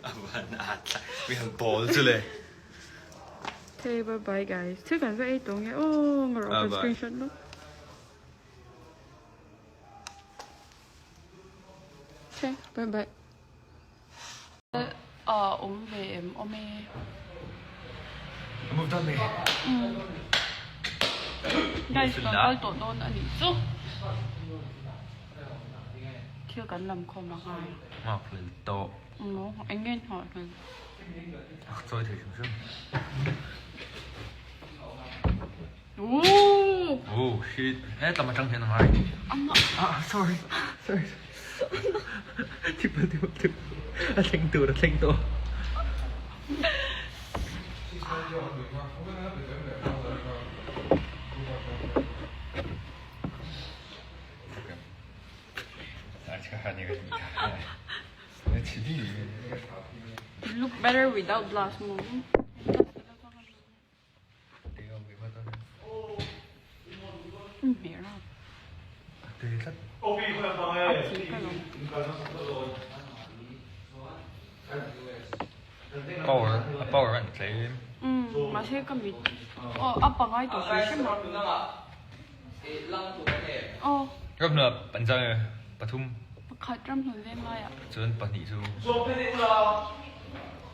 A van a tla mi han bawl chu le. Okay, bye bye guys. Thil kan va ei tawh nge aw ngarawh kan screenshot lawk. Okay, bye bye. A awm ve em awm e. Move dawn me. Guys kan kal tawh dawn a nih chu. Thil kan lam khawm a ngai. Nghak hlel tawh. Maw eng nge nghah hlel. A chawi thei hrim hrim. Ooh. Oh shit. He tlama tang hian a ngai. Ama. Ah sorry. Sorry. Tipal tipal tipal. A thleng tur a thleng tawh. You look better without glass mo. Power a power an tlem. Mahse ka mit aw a pangai tawh hrim hrim a. Aw. Ramhnuai an zang e pathum. Pakhat ramhnuai veng laiah. Chuan pahnih chu.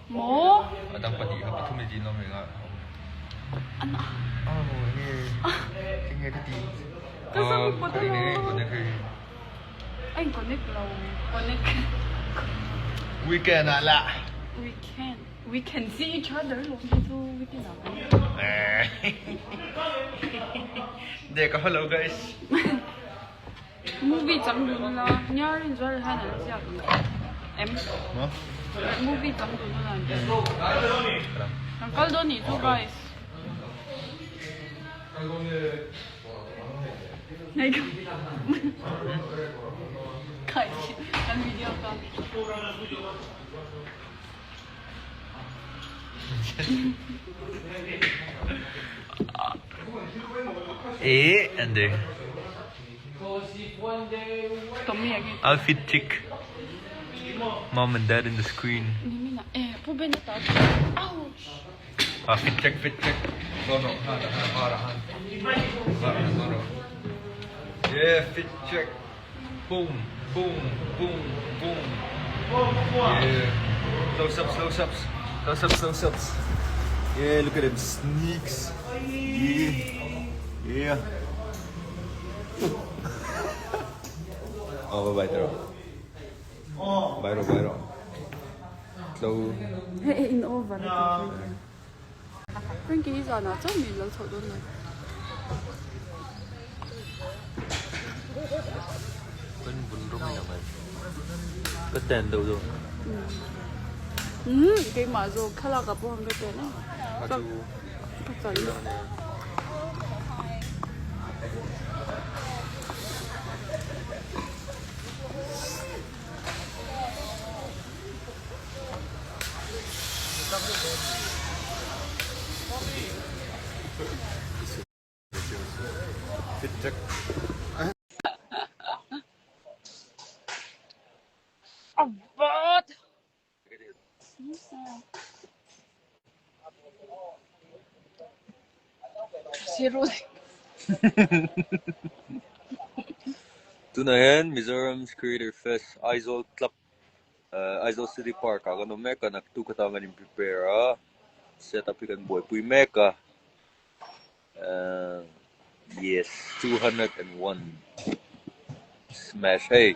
Maw? A dang pahnih kha pathum i din awm reng a. An Aw enge enge ka ti. Ka sam i pawt enge enge connect hei. A in connect lo connect. Weekend ah lah. We can we can see each other lo hi chu weekend ah kan. Dek a hello guys. Movie chang dun ula nia Rinzual hian an ziak em? Maw? Movie chang dun ula an ziak. Kan kal dawn nih chu guys. Kai kan video ka. Eh, Andy. Tommy again. Outfit chick. Mom and dad in the screen. Ouch. Ah, fit check, fit check. No, no, han, han, han, han. Han, han, Yeah, fit check. Boom, boom, boom, boom. Yeah. Close ups, close ups. Close ups, close ups. Yeah, look at them sneaks. Yeah. Yeah. Oh, bye bye, Taro. Bye, ro, bye, ro. Tlo. Hey, in over. Frankie hi zanah chauh min lo chhoh dawn lo. Kan bun rawng in ang ai. Ka tan deuh deuh. Umm keimah zawk thlalak ah pawh han ka tan a. A chu. Ka chal. Tunah hian Mizoram's Creator Fest Aizawl Club Aizawl City Park ah kan awm mek a, naktuk atan kan in prepare a, set up hi kan buaipui mek a, yes 201 smash hei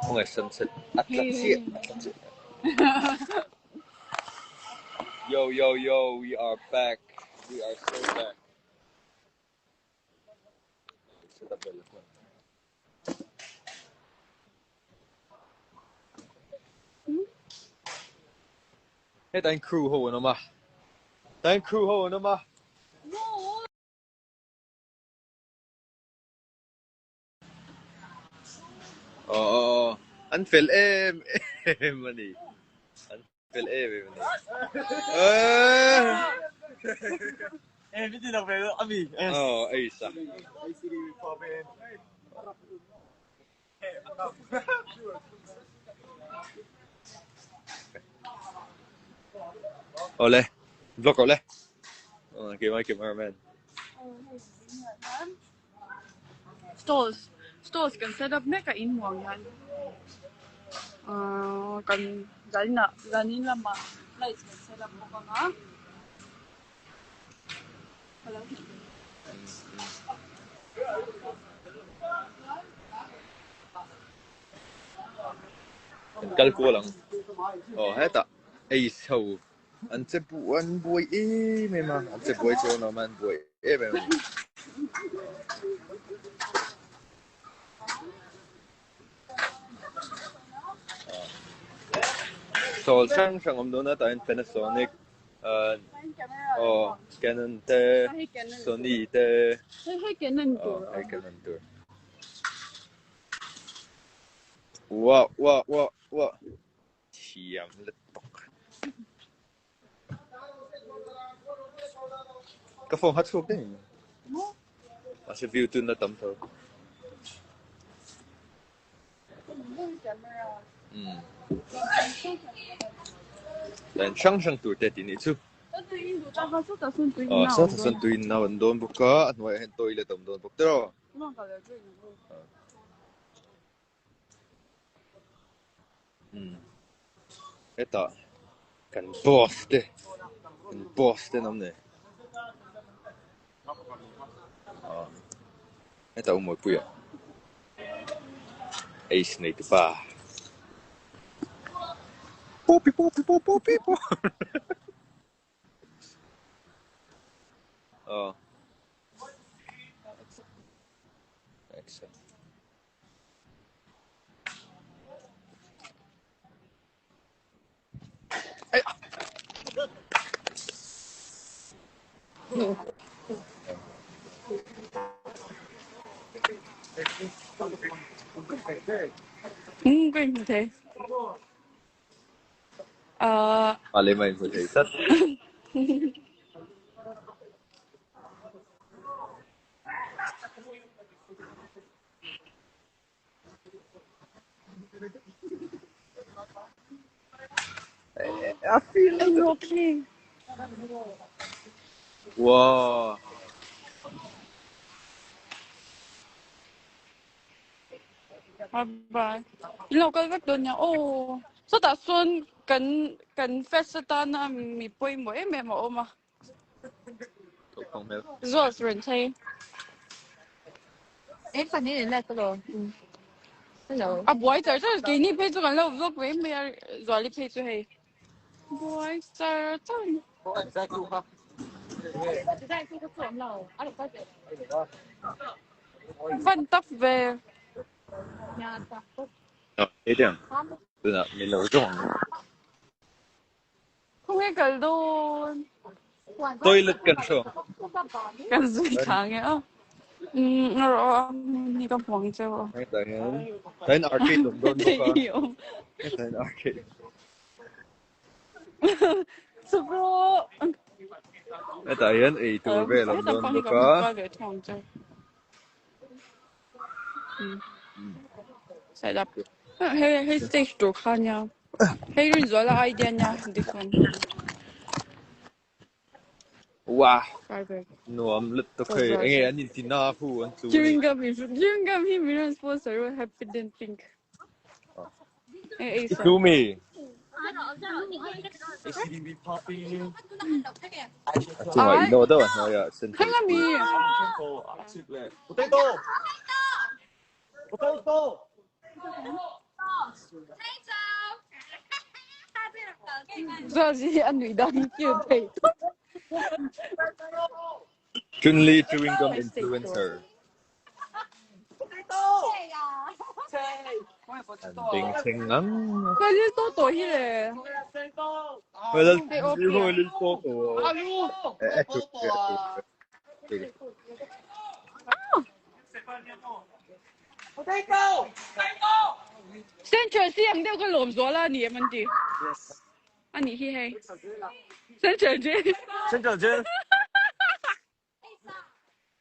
khawngaih sunset a tla chiah a tla chiah yo yo yo we are back we are so back set up vel a Hetah hian crew ho an awm a, hetah hian crew ho an awm a. Aw aw aw an fel em em a ni, an fel em em a ni. Aw ei sa. Awle, vlog awle. Keimah cameraman. Stalls, stalls kan set up mek a in hmuh ang hian ahh kan zaninah zanin lamah lights kan set up bawk ang a. Kan kal kual ang. Aw hetah ei chho an che an buai em em a, an che buai chuan awm a an buai em em a ni. Sawl hrang hrang awm dawn a tah hian Panasonic aw Canon te Sony te aw hei Canon tur. Uah uah uah uah thiam lutuk. Ka phone kha chhuak daih ang. Mahse view tun a tam tho. Umm. Dan hrang hrang tur te tih nih chu. Aw sawtah sawn tui in nau an dawn bawk a, a hnuaiah hian toilet a awm dawn bawk tiraw. Umm hetah kan boss te kan boss te an awm nei ah hetah u Mawipuia ace nei tu pa pawpi pawpi pawpi pawpi pawp aw Excellent. Umm ka inhmu thei. Ahh. A lem a inhmu thei tlat. Wow. Bye bye. In lo kal vek dawn nia aw. Sawtah sawn kan kan fest atana mi pawimawh em em a awm a. Zuas rawn chei. A buai char char keini phei chu kan lo vlog ve mai a Zuali phei chu hei buai char char a ni. Van tak ve. Khawnge kal dawn? Toilet kan hrawng. Kan zui thla nge aw. Umm a rawh a ni ka hmuang cheu aw. Hetah hian hetah hian arcade awm dawn bawk a. Hetah hian arcade. Chuk rawh. Hetah hian ei tur vel awm dawn bawk a. Set up. Hei hei stage tur kha nia. Hei Rinzuala idea nia this one. Wah Private. nuam lutuk hei enge an inti na hu an tlu ni. Chewing gum hi chewing gum hi min rawn sponsor ru Happy Dent Pink. Eng ei sa. I tlu mi? A chungah i nawh deuh a hnuaiah center Heng ami. Zuazi hi a nui dan hi cute thei tawp. Chunli chewing gum influencer. An bengchheng ngang. Ka lil tawh tawh hi le. Lal lil tawh tawh. Eh eh tu. Central si ang deuh ka lawm zual a ni em an ti. A nih hi hei. Central Jail. Central Jail.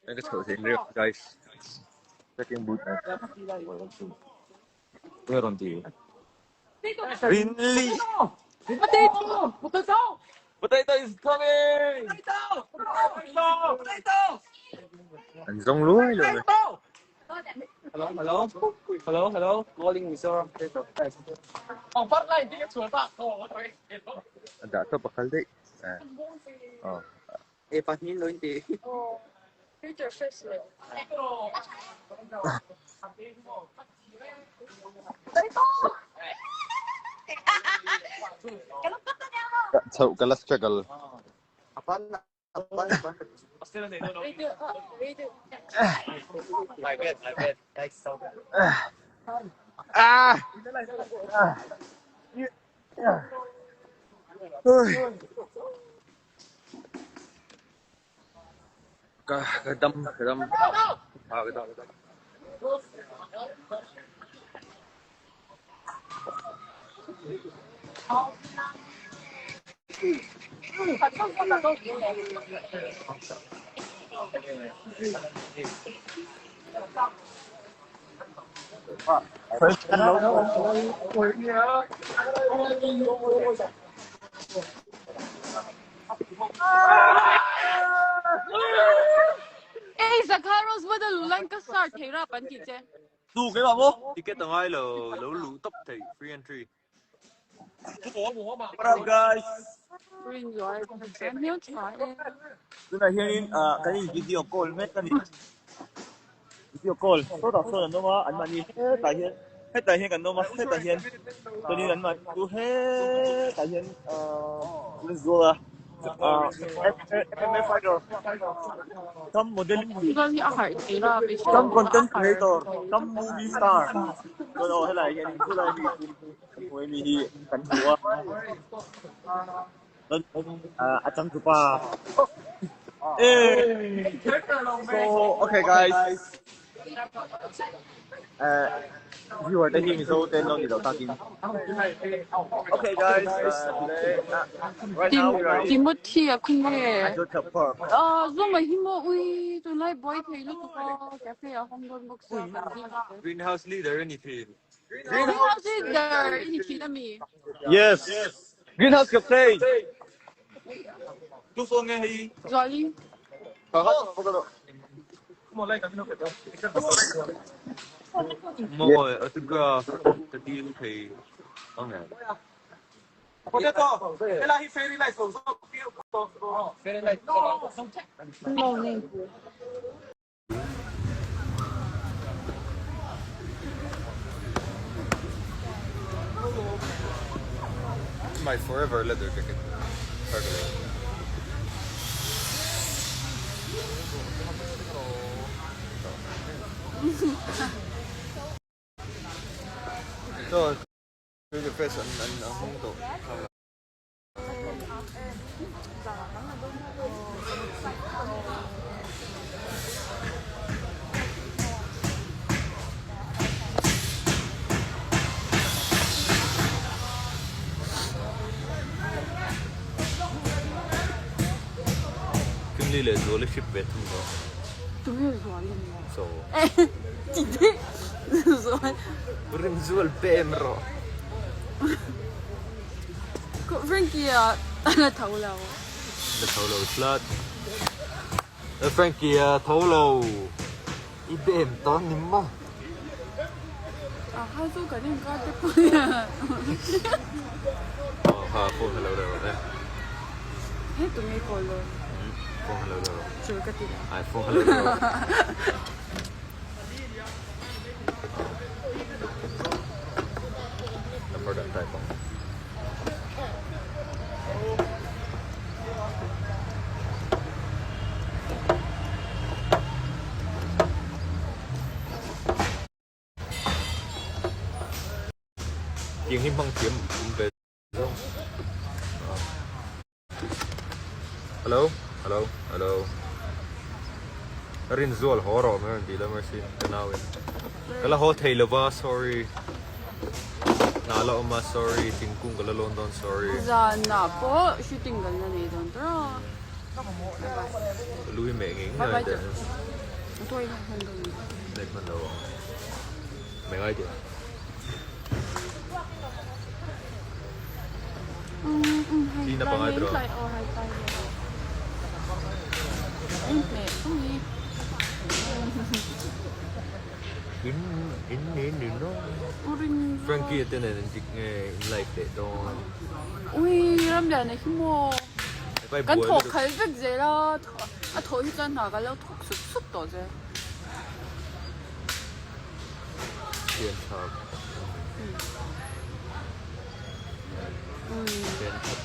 Ka chhoh thei riau guys. Checking boot. Rinli. Potato. Potato. Potato is coming! An zawng luai luai mai. Hello, hello, hello, hello, calling Mizoram Potato. A dah tawp a kal daih. Aw. E pahnih lo in ti. Future fest le. Chhoh ka la struggle. Ah! Ka ka dam ka dam. Ah ka dam. Ei Zakharos va da luh ka star thei rap an ti che. Tu keimah maw? Ticket a ngai lo, lo luh tawp thei, free entry. What up guys? Tunah hianin kan in video call mek a ni. Video call sawtah sawn an awm a, anmahni hetah hian hetah hian kan awm a, hetah hian chuanin anmahni chu hetah hian an zual a. MMA fighter, some modeling, some content creator, some movie star. Chuan aw helai hian khulai mi chu kan hmu em hi kan hmu a. Chuan a changtupa. So okay guys. Viewer te hi Mizo te an lo ni lo takin. Okay guys, today right now we are in Timothy a khung nge. Aizawl Club Park. Zuma hi maw ui tunlai buai thei lutuk a cafe a hawng dawn bawk sia kan ding a. Greenhouse leader a ni thin. Greenhouse leader i ni thin a mi? Yes. Greenhouse Cafe. Zuali. Maw autograph ka dil thei ang em? My forever leather jacket. So, the first an an an hung tawh. Kimli leh Zuali hrip ve thung tawh. Tunge Zuali ni? So. Tih Zual. Rinzual pem rawh. Frankie a la tho lo. La tho lo tlat. Frankie a tho lo. I bem tawn ni maw? A kha chu kan inkar te pawh nia. Aw kha phone hello deuh rawh e. He tunge call dawn? Phone hello deuh rawh. Chu ka ti lo. Ai phone hello deuh rawh. Number dah type ang. Tiang hi hmang thiam awm ve zawng. Hello, hello, hello. Rinzual haw rawh mai rawn ti la Mercy ka nau in. Ka la haw thei lova sorry. Hna la awm a sorry thingkung ka la lawn dawn sorry. Zanah pawh shooting kan la nei dawn tawh a. Lu hi meh ngei ngei teh. Let hman lo ang. Meh ngai teh. Tlin a pangai tawh. Frankie a te nen an dik nge in live leh dawn. Ui Ramliana hi maw kan thawk khalh vek zel a a thawh hi chuan hna kan lo thawk sup sup tawh zel. Thian tha Thian tha tak.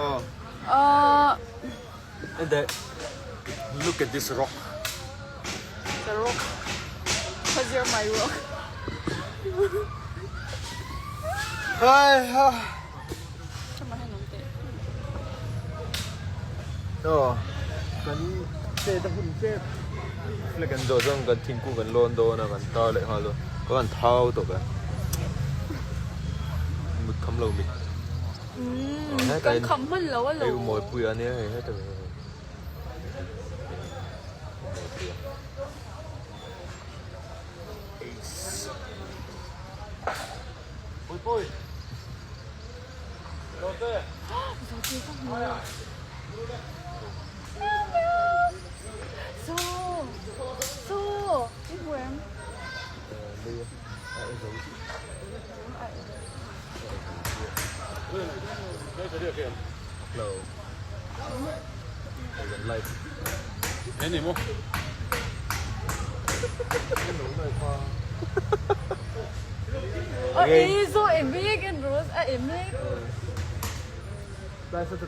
Aw. And the look at this rock. The rock. Cause you're my rock. Hai ha. Aw kan chet a hun tep flag an zawh chuan kan thingkung kan lawn dawn a kan tar leh nghal dawn ka han thau tawp e mut kham lo mit Kan kham hman lo a lo. Hei Mawipui a nia hei heta hei hei. Ace. Pui pui. Zote. Zote ka hmu. Zo. Zo. I hmu em?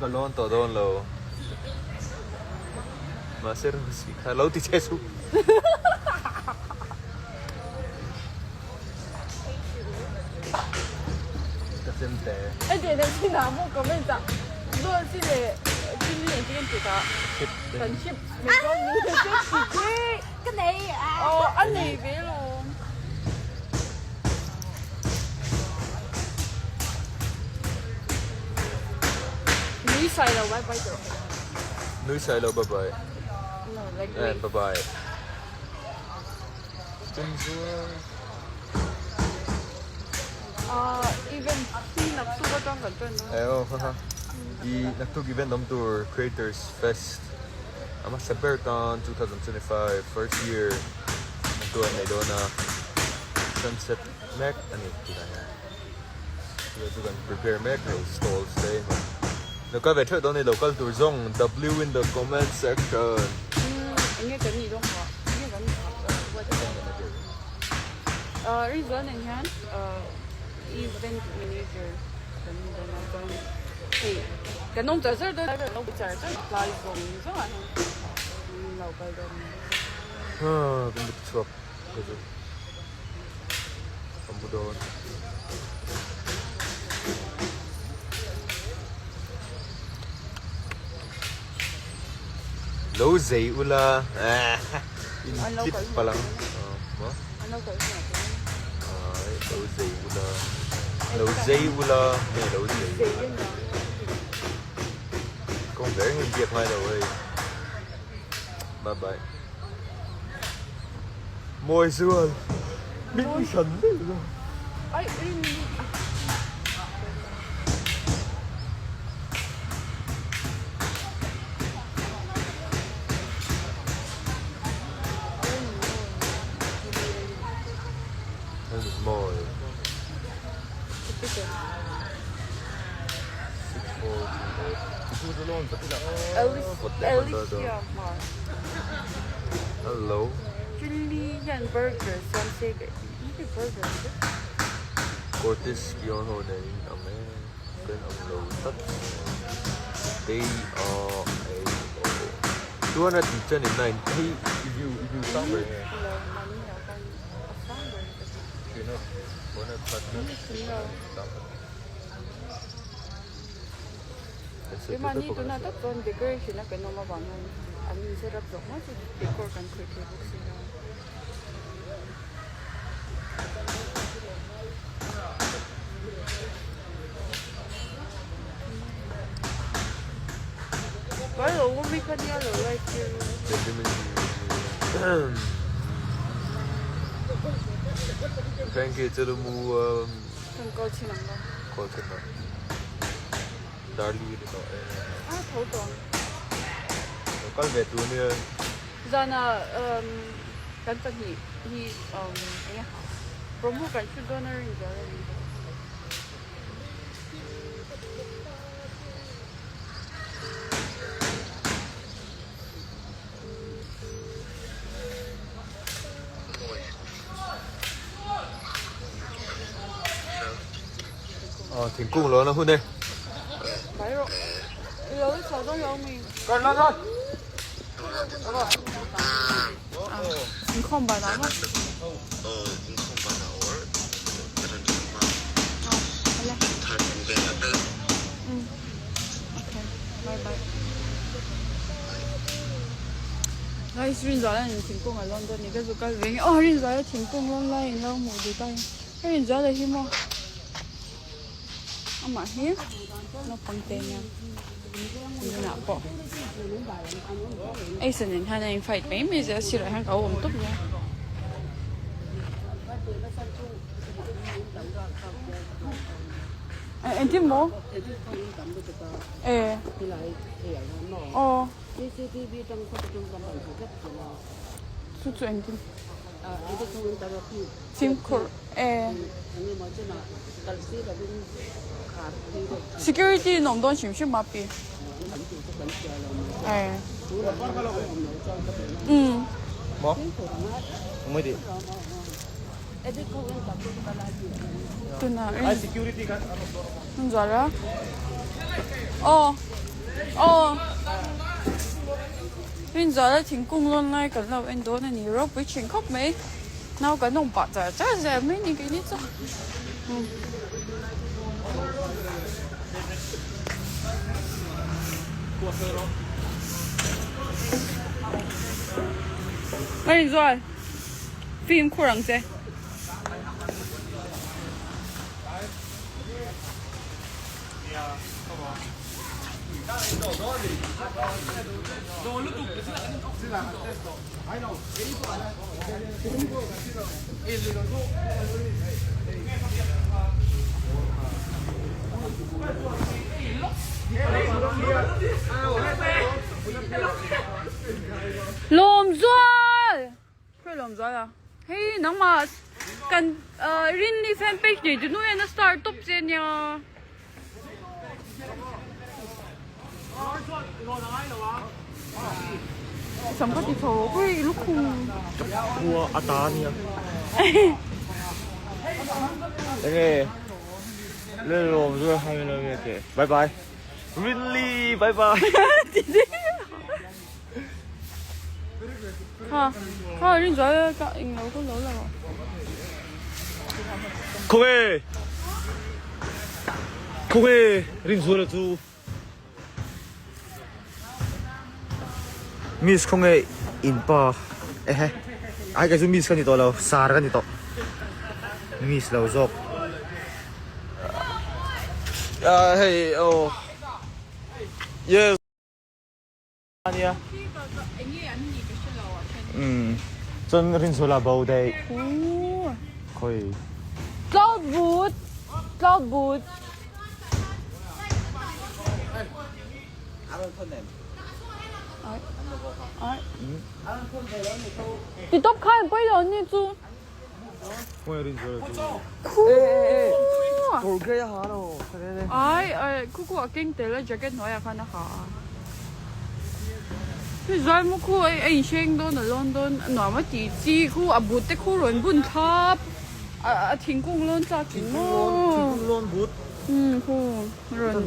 Ka lawn tawh dawn lo mahse Rosie kha lo ti che suh. Ka chem te. Nui sai lo bye bye. Bye bye. I naktuk event awm tur Creators Fest a hmasa ber tan 2025 first year an tuah an nei dawn a sunset mek a ni tunah hian tuna chu kan prepare mek lo stalls te lo kal ve theuh dawn a ni lo kal tur zawng W in the comment section. Rizal nen hian event manager kan ni dawn a chuan hei kan awm char char dawn a lo char char tlai zawng zawng ah hian an lo kal dawn a ni. Kan bu chhuak ka chu kan bu dawn. Lo zei ula in clip palh ang lo zei ula lo zei ula nge lo zei ula kawng ber hian biak ngai lo hei bye bye mawi zual min hran daih lo. Hello. Cortis Kion ho nen in ang e. Kan ang lo tlat. They are a o. 229 hei i view i view sang ber nge. Keimahni tunah tak chuan decoration a kan awm avang hian an in set up zawk mai chu decor kan khawih thei bawk si a. Thank you to the mu. Kan call chhin ang lo. Call chhin lo. Darli ni tawh e. A tho tawh ang. Lo kal ve tur nia. Zana um kan pahnih hi um eng nge promo kan shoot dawn a rin zel a ni. Ờ, thingkung lo na hun e. Mai rawh. I lo chho dawn lo mi. Kar la la. Inkhawm ban ah maw? Guys, Rinzuala in thingkung a lawn dawn ni ka zu kal ve nge aw Rinzuala thingkung lawn lai in lo hmuh duh ta hi Rinzuala hi maw amah hi naupang te nia tunah pawh Aison nen hian a in fight mai mai zel a sirah hian ka awm tawp zel. Engtin maw? E. Aw. Chu chu engtin? Fimkhur e. Security in awm dawn hrim hrim a pi. E. Umm. Maw? Mawi tih. Tunah in zual a aw aw rinzual a thingkung lawn lai kan lo en dawn a ni ropui thin khawp mai nau kan awm pah char char zel mai ni keini chu. Rinzual. Fimkhur ang che. Lawmzual! Hre lawm zual a. Hei nangmah kan Rinli fan page nei tu nu hian a star tawp che nia. Sam ka ti tho hei lukhum. Khua a ta nia. Enge le lawm zual hai lo nge te. Bye bye. Rinli bye bye. Kha kha rin zual ka eng lo ka lo lo. Khawnge Khawnge rin zual chu Miss khawnge in pa ehe ai ka chu miss ka ni tawh lo sar ka ni tawh miss lo zawk hei aw yes. Ania. Umm chuan Rinzuala bo daih. Khawi. Cloud boot cloud boot. Ti tawp khan pawi lo ni chu. Khawi Rinzuala chu. Khu. Kawr grey a ha lo. Ai ai khu khu a keng tel a jacket hnuaiah khan a ha a. Hei zai maw khu a a inhreng dawn a lawn dawn a nuam a tih chi khu a but te khu rawn bun thlap a a thingkung lawn chak in maw. Thingkung lawn but. Umm khu rawn.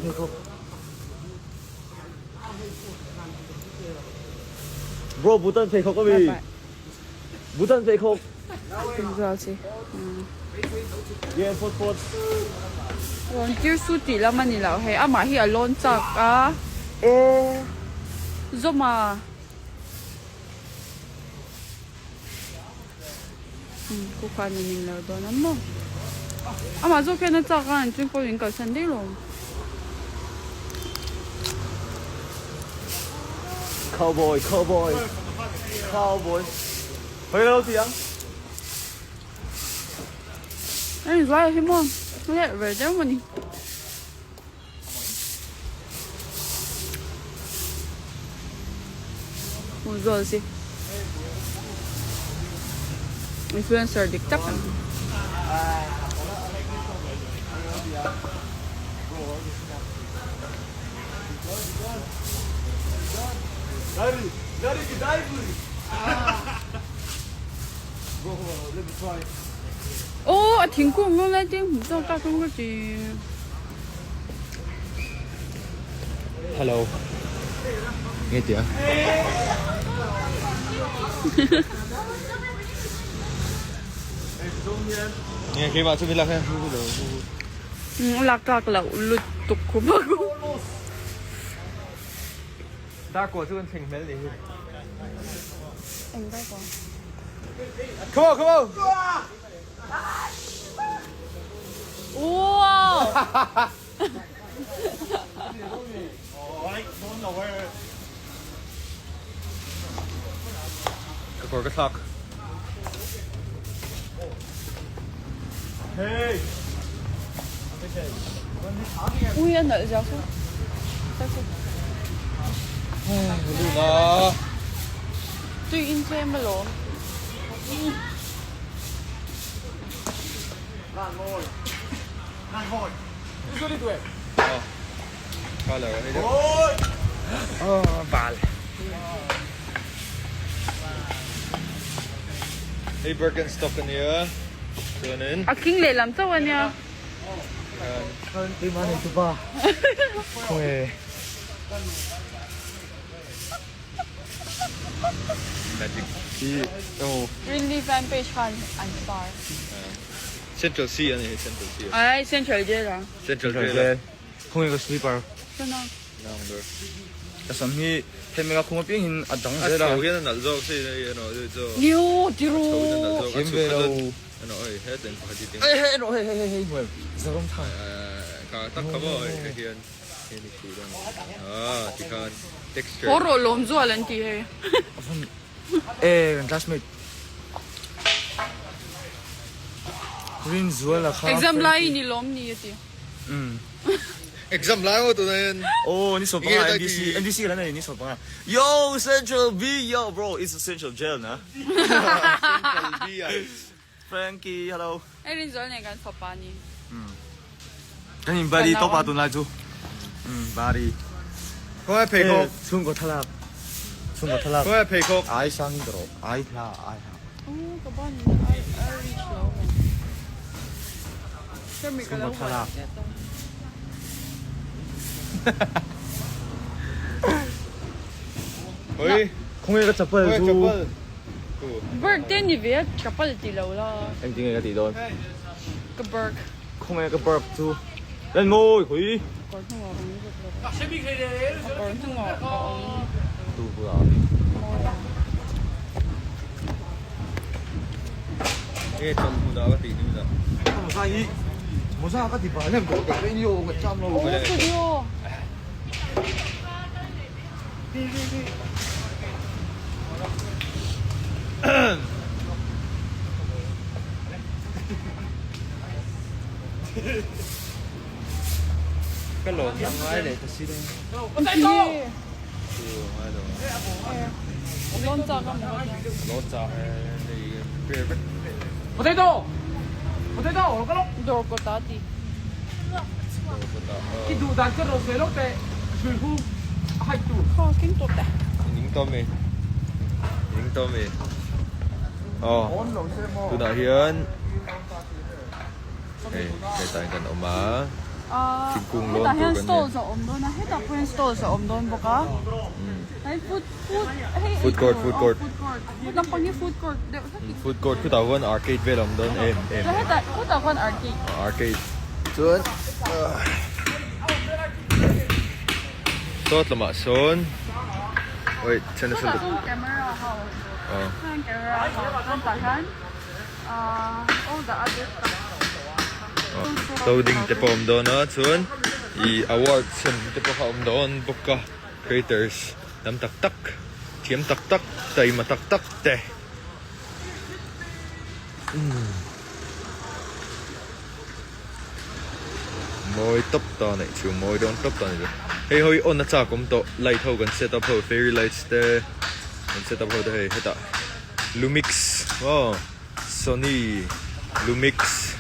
Bro butan pheikhawk a mi. Butan pheikhawk. Zual chi. Yeah phawt phawt. Rawn tir su tih lam a ni lo hei amah hi a lawn chak a. E. Zawma. Ku khan a ning lo dawn a maw. Amah zawk hian a chak a an chhungkaw in kalsan daih lo. Cowboy cowboy cowboy Hei lo ti ang. Anh zuai hi maw. Leh ve deuh a ni. Hmu zawl si. Influencer dik tak an ni. Aw a thingkung lo lai te hmuh zawk tak ang ka ti. Hello. Nge tia? Nge keimah chu min lak hian. Lak tlak loh lutuk khawp a. Darkaw chu kan thleng hmel ni hi. Eng darkaw? Come on, come on! Wow! Ka kawr ka thlak. Ui a nalh zia chu. Luna. Tui in tlem alawm. Color hei deuh. Oh, bal. Hei Birkenstock ania. Chuanin. A king lehlam chauh ania. Keimah nei tupa. Khawnge. Magic. I oh. Rinli fan page khan an star. Central C ani hei Central C. Ai Central Jail a. Central Jail. Khawnge ka sleeper. Sana. Nang ber. Ka sam hi hemi ka khung apiang hin a dang zel a. A chho hian a nalh zawk si eno chu. Niu tiru. A chho hian a nalh zawk. Thiam ve lo. Eno oi he ten pakhat hi ting. Ei hei eno hei hei hei hei hmuh em. Zarawm tha. Ka tak kha maw hei hian hian i khuh dawn. Ah tikhan texture. Haw rawh lawm zual an ti hei. E kan classmate. Rinzuala kha. Exam lai ni lawm ni a ti. Exam lai maw tunah hian. Oh ni sawpanga NDC NDC ka la nei ni sawpanga. Yo Central B yo bro it's a Central Jail na. Central B ah. Frankie hello. Hei Rinzuala nen kan fapa ni. Kan in bari top ah tunlai chu. Bari. Khawngaih pheikhawk. Chhungkaw thlalak. Chhungkaw thlalak. Khawngaih pheikhawk. Ai sang in ka rawh. Ai hla ai hla. Oh ka ban ai ai reach lo. Chhungkaw thlalak. Oi. Khawngaih ka chapal chu. Berg te ni ve a chapal ti lo la. Engtin nge ka tih dawn? Ka berg. Khawngaih ka berg chu. Len mawi khui. Kawr hnungah awm zet lo. Kawr hnungah a awm. Tu bulah. Nge chawlh hmunah ka tih hnu dah. Moza hi Moza ka ti bal em tawh teh ni aw ka cham lo. Aw studio. Ka lawm na ngai leh ta si lo. Lawn chak a maw ka tia. Lawn chak e hei prepare vek. Potato! Potato! Lo ka lawk. Dawr kawt ah ti. Dawr kawt ah. Ki duh dan chuan rawn sawi lo teh. Hrui hu a haih tur. Kha king tawp teh. Ning tawm e. Ning tawm e. Aw. Tunah hian Hei hetah hian kan awm a, thingkung lawn Hetah hian tur kan stalls a awm dawn a, hetah pawh hian stalls a awm dawn bawk a. Hei food food hei Food court food court. Food court lampang hi food court deuh hlek hi. Food court khutah khuan arcade vel a awm dawn em em. Chuan hetah khutah khuan arcade. Arcade chuan sawt lamah sawn wait chana Khutah sawn camera ho aw. Chuan camera ho chuan tah hian. Clothing te pawh a awm dawn a chuan ih award sem te pawh kha a awm dawn bawk a creators tam tak tak thiam tak tak taima tak tak te umm. Mawi tawp ta neih chu mawi dawn tawp ta ni chu. Hei ho hi on a chak awm tawh light ho kan set up ho fairy lights te kan set up ho te hei hetah lumix aw sony lumix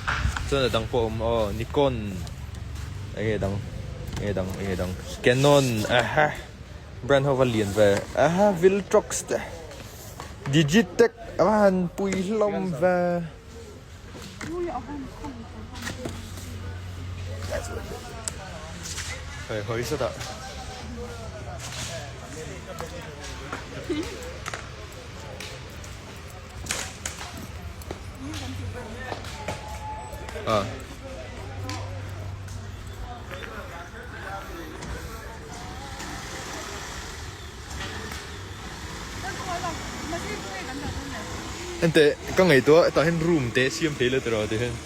chuan a dang pawh a awm aw nikon enge dang enge dang enge dang canon aha brand ho va lian ve aha viltrox te digitech a va han pui hlawm ve. Hei hawi sat ah. Ah. Enteh ka ngaihtuah hetah hian room te siam thei la tiraw ti hian.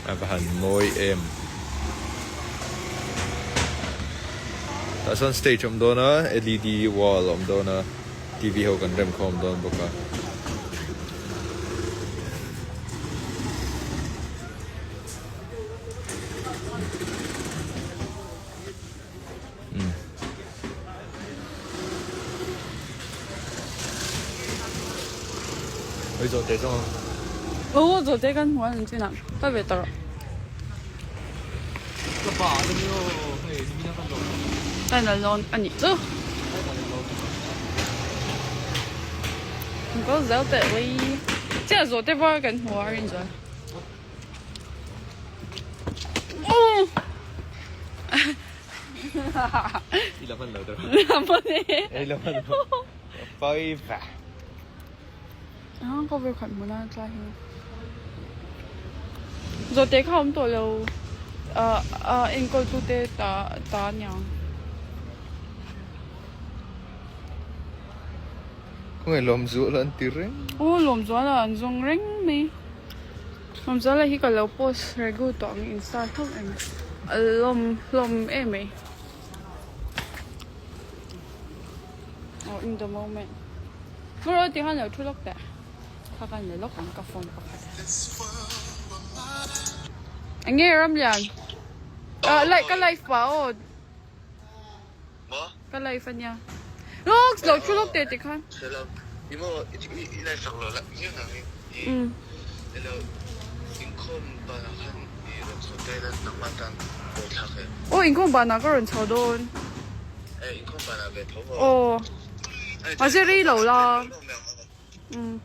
A va han mawi em. Tah chuan stage a awm dawn a, led wall a awm dawn a, TV ho kan rem khawm dawn bawk a. Oi zawh teh zawng ang. Aw zawh teh kan hmu a chin ah ka ve tawh. Ka pa a ni aw hei nimina kan lawn. Kan la lawn a nih chu. Kan kal zel teh ui. Chiah zawh teh var kan hmu a rin chuan. I la hman lo tawh. La hman e. I la hman lo. Pawi va. Ah ka vawi khat hmun a tlai hi. Zawhte kha awm tawh lo. Ah ah enkawl tu te ta ta aniang. Khawngaih lawmzual an ti reng. Aw lawmzual a an zawng reng mai. Lawmzuala hi ka lo post regu tawh ang insta hlawm em a lawm hlawm em mai. Aw in the moment. Muro ti khan lo thu lawk teh. Kha kan la lawk ang ka phone pakhat. Enge Ramlian? Ah like ka live pah aw. Ka live ania. Lawk lo thu lawk teh ti khan. Umm. Aw inkhawm banah ka rawn chho dawn. Aw. Mahse rei lo la. Umm.